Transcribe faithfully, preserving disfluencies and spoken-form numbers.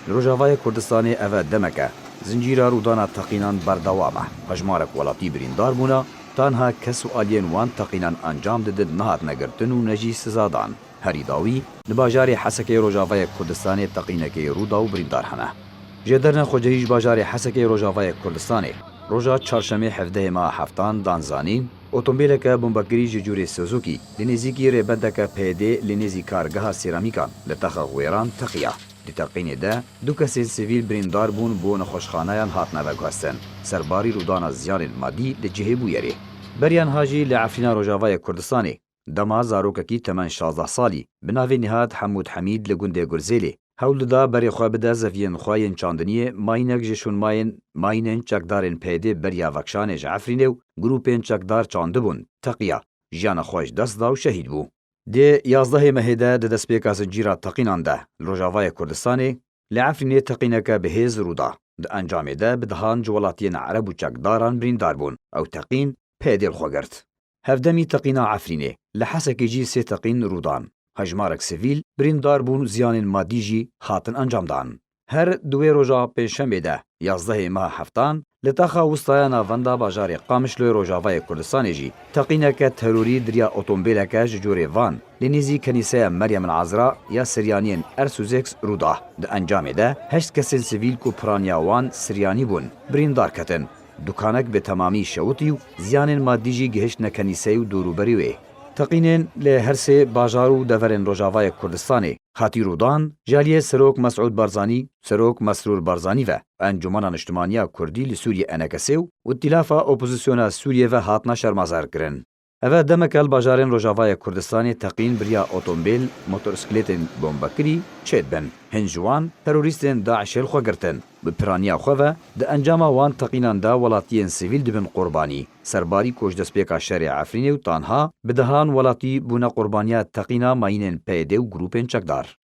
Li Rojavayê Kurdistanê ev e demek e. Zincîra rûdana teqînan berdewam e. Hejmarek welatî birîndar bûne, tanha kes û aliyên wan teqînan encam didin nehatine girtin û ne jî sizadan. Herî dawî, li bajarê Hesekê Rojavayê Kurdistanê teqînekê rû da û birîndar hene. Jêderên xwecihî ji bajarê Hesekê Rojavayê Kurdistanê, roja çarşemê hevdehê meha heftan dan zanîn, otombêleke bombekirî ji cûrê Suzuki li nêzîkî rêbendeke P Y D li nêzî kargeha sêramîkan li taxa Wêran teqiya. Di teqînê de du kesên sivîl birîndar bûn, bo nexweşxaneyan hatine veguhestin. Serbarî rûdana ziyanên madî li cihê bûyerê. Beriya niha jî li Efrîna Rojavayê Kurdistanê, dema zarokekî temen şazdeh salî, bi navê Nîhat Hemûd Hemîd li gundê Gurzêlê, hewl dida berê xwe bide zeviyên xwe yên çandiniyê, mayînek ji şûnmayên mayînên çekdarên P Y D beriya vekşanê ji Efrînê û grûpên çekdar çandibûn, teqiya, jiyana xwe ji dest da û şehîd bû. Dê yazdehê mehê de di destpêka zincîra teqînan de li Rojavayê Kurdistanê, li Efrînê teqîneke bi hêz rû da. Di encamê de bi dehan ji welatiyên ereb û çekdaran birîndar bûn. Ew teqîn P Y D li xwe girt. Hevdemî teqîna Efrînê, li Hesekê jî sê teqîn rû dan. Hejmarek sivîl birîndar bûn, ziyanên madî jî hatin encamdan. Her di wê roja pêncşemê de, yazdehê meha heftan, li taxa Wistaya Navenda bajarê Qamişloyê Rojavayê Kurdistanê jî teqîneke terorî di riya otombêleke ji cûrê van li nêzî kenîseya Meryem el Azra ya Siryaniyên Ersuzeks rû da. Di encamê de heşt kesên sivîl ku piraniya wan Siryanî bûn, birîndar ketin. Dukanek bi temamî şewitî û ziyanên madî jî gihiştine kenîseyê û dorûberî wê. Teqînên li her sê bajar û deverên Rojavayê Kurdistanê hatî rûdan, ji aliyê Serok Mesûd Barzanî, Serok Mesrûr Barzanî ve Encûmena Niştimaniya Kurdî li Sûriyê, ENKSê, û Îtîlafa Opozisyona Sûriyê ve hatine şermezarkirin. Ev e demeke li bajarên Rojavayê Kurdistanê teqîn bi riya otombêl, motorsîklêtên bombekirî çêdibin. Hin ji wan terorîstên DAIŞê li xwe girtin. Bi piraniya xwe ve, di encama wan teqînan de welatiyên sivîl dibin qurbanî. Serbarî ku ji destpêka şerê Efrînê û tanha bi dehan welatî bûne qurbaniya teqîna mayînên P Y D û grûpên çekdar.